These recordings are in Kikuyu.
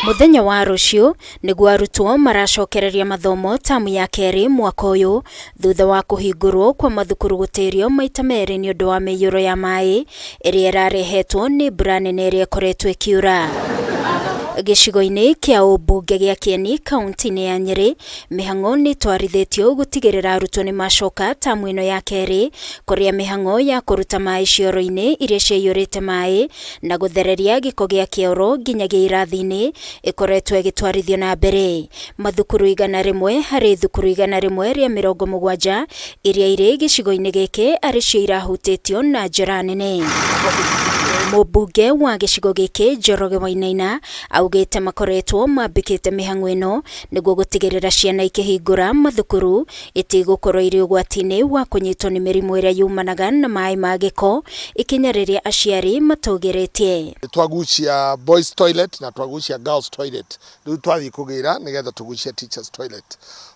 Mũthenya wa rũciũ nĩguo arutwo maracokereria mathomo tamu ya kerĩ mwaka ũyũ thutha wa kũhingũrwo kwa mathukuru gũtĩrio maita merĩ nĩ ũndũ wa mĩiyũro ya maĩ ĩrĩa ĩrarehetwo nĩ mbura nene ĩrĩa ĩkoretwo ĩkiura. Gĩcigo-inĩ kĩa ũmbunge gĩa Kĩeni kaunti-inĩ ya Nyĩrĩ, mĩhang'o nĩ ĩtwarithĩtio gũtigĩrĩra arutwo nĩ macoka tamu ĩno ya kerĩ kũrĩa mĩhang'o ya kũruta maĩ cioro-inĩ iria ciaiyũrĩte maĩ na gũthereria gĩko gĩa kĩoro nginyagia irathi-inĩ ĩkoretwo ĩgĩtwarithio na mbere. Mathukuru 100 harĩ thukuru 170 iria irĩ gĩcigo-inĩ gĩkĩ arĩ cio irahutĩtio na njĩra nene. Mũmbunge wa gĩcigo gĩkĩ Njoroge Wainaina augĩte makoretwo mambĩkĩte mĩhang'o ĩno nĩguo gũtigĩrĩra ciana ikĩhingũra mathukuru itigũkorwo irĩ ũgwati-inĩ wa kũnyitwo nĩ mĩrimũ ĩrĩa yumanaga na maĩ ma gĩko, ikinya rĩrĩa aciari matũgĩrĩtie. Twagucia boys toilet na twagucia girls toilet, rĩu twathiĩ kũgĩra nĩgetha tũgucie teachers toilet.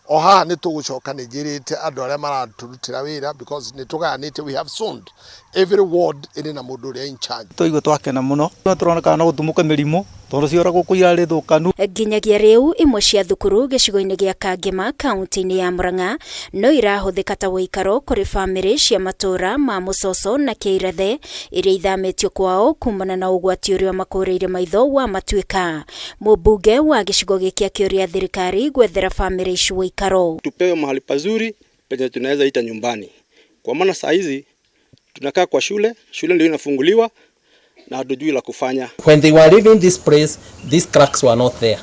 O haha nĩ tũgũcoka, nĩ njĩrĩte andũ arĩa maratũrutĩra wĩra, because nĩ tũgayanĩte, we have zoned every ward ĩrĩ na mũndũ ũrĩa in charge. Twaigua twakena mũno, tũrona kana no gũtumũke mĩrimũ tondũ ciora gũkũ irarĩ thũkanu. Nginyagia rĩu imwe cia thukuru gĩcigo-inĩ gĩa Kangema kaunti-inĩ ya Murang'a no irahũthĩka ta ũikaro kũrĩ bamĩrĩ cia matũũra ma Mũcoco na Kĩirathe iria ithamĩtio kwao kumana na ũgwati ũrĩa makũrĩire maitho wa matuĩka. Mũmbunge wa gĩcigo gĩkĩ akĩũria thirikari gwethera bamĩrĩ ici ũikaro. Tupewe mahali pazuri penye tunaweza ita nyumbani, kwa maana saa hizi tunakaa kwa shule, shule ndio inafunguliwa na hatujui la kufanya. When they were leaving this place, these cracks were not there.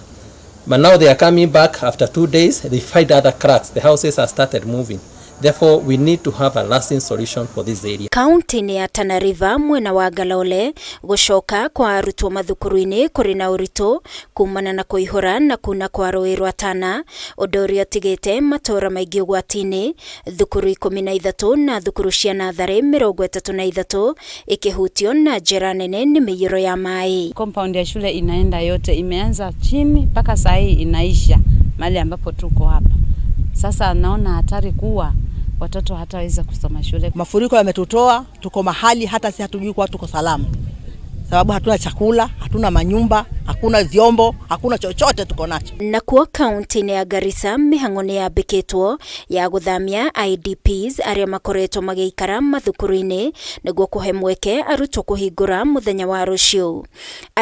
But now they are coming back after 2 days, they find other cracks. The houses have started moving. Therefore, we need to have a lasting solution for this area. Kaunti-inĩ ya Tana River mwena wa Galole, gũcoka kwa arutwo mathukuru-inĩ kũrĩ na ũritũ kumana na kũihũra na kuna kwa rũĩ rwa Tana, ũndũ ũrĩa ũtigĩte matũũra maingĩ ũgwati-inĩ. Thukuru 13 na thukuru cia natharĩ 33 ikĩhutio na njĩra nene nĩ mĩiyũro ya maĩ. Compound ya shule inaenda yote, imeanza chini mpaka saa hii inaisha mahali ambapo tuko hapa sasa. Naona hatari kuwa watoto hataweza kusoma shule. Mafuriko yametutoa, tuko mahali hata si hatujui kwa tuko salama, sababu hatuna chakula, hatuna manyumba, hakuna vyombo, hakuna chochote tuko nacho. Nakuo kaunti-inĩ ya Garissa, mĩhang'o nĩ yambĩkĩtwo ya gũthamia IDPs arĩa makoretwo magĩikara mathukuru-inĩ nĩguo kũhe mweke arutwo kũhingũra mũthenya wa rũciũ.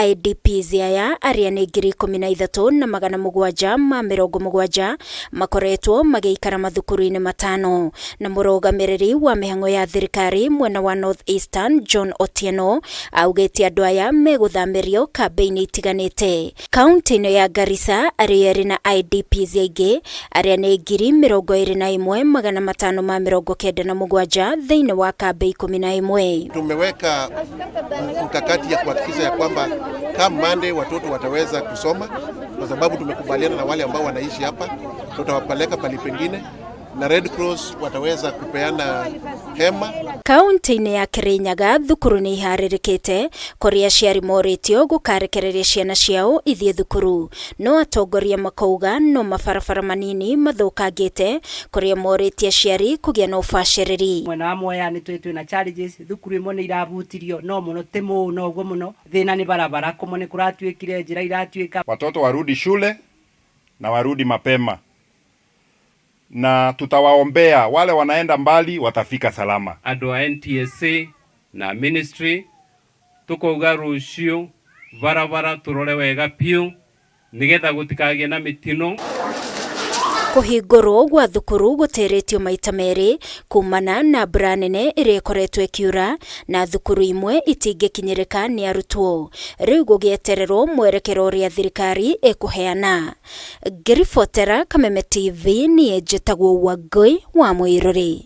IDPs aya arĩa nĩ 13,770 makoretwo magĩikara mathukuru-inĩ matano, na mũrũgamĩrĩri wa mĩhang'o ya thirikari mwena wa North Eastern John Otieno augĩte andũ aya megũthamĩrio kambĩ-inĩ itiganĩte. Kaunti-inĩ ya Garissa arĩa ĩrĩ na IDPs aingĩ arĩa nĩ 21,597 thĩinĩ wa kambĩ 11. Tumeweka mkakati ya kuhakikisha ya kwamba kama Monday watoto wataweza kusoma, kwa sababu tumekubaliana na wale ambao wanaishi hapa, tutawapeleka pali pengine na Red Cross wataweza kupeana hema. Kaunti-inĩ ya Kirinyaga, thukuru nĩ iharĩrĩkĩte kũrĩa aciari morĩtio gũkarekereria ciana ciao ithiĩ thukuru, no atongoria makauga no mabarabara manini mathũkangĩte kũrĩa morĩtie aciari kũgĩa na ũbacĩrĩri. Mwena wa Mwea nĩ twĩ twĩna challenges, thukuru imwe nĩ irabutirio no mũno ti mũno ũguo mũno, thĩna nĩ barabara, kũmwe nĩ kũratuĩkire njĩra iratuĩka. Watoto warudi shule na warudi mapema, na tutawaombea wale wanaenda mbali watafika salama. Andũ a NTSA na ministry tukauga rũciũ barabara tũrore wega piũ nĩgetha gũtikagĩe na mĩtino. Kũhingũrwo gwa thukuru gũtĩrĩtio maita merĩ kumana na mbura nene ĩrĩa ĩkoretwo ĩkiura na thukuru imwe itingĩkinyĩrĩka nĩ arutwo. Rĩu gũgĩetererwo mwerekero ũrĩa thirikari ĩkũheana. Ngĩribotera Kameme TV, niĩ njĩtagwo Wangũi wa Mũirũrĩ.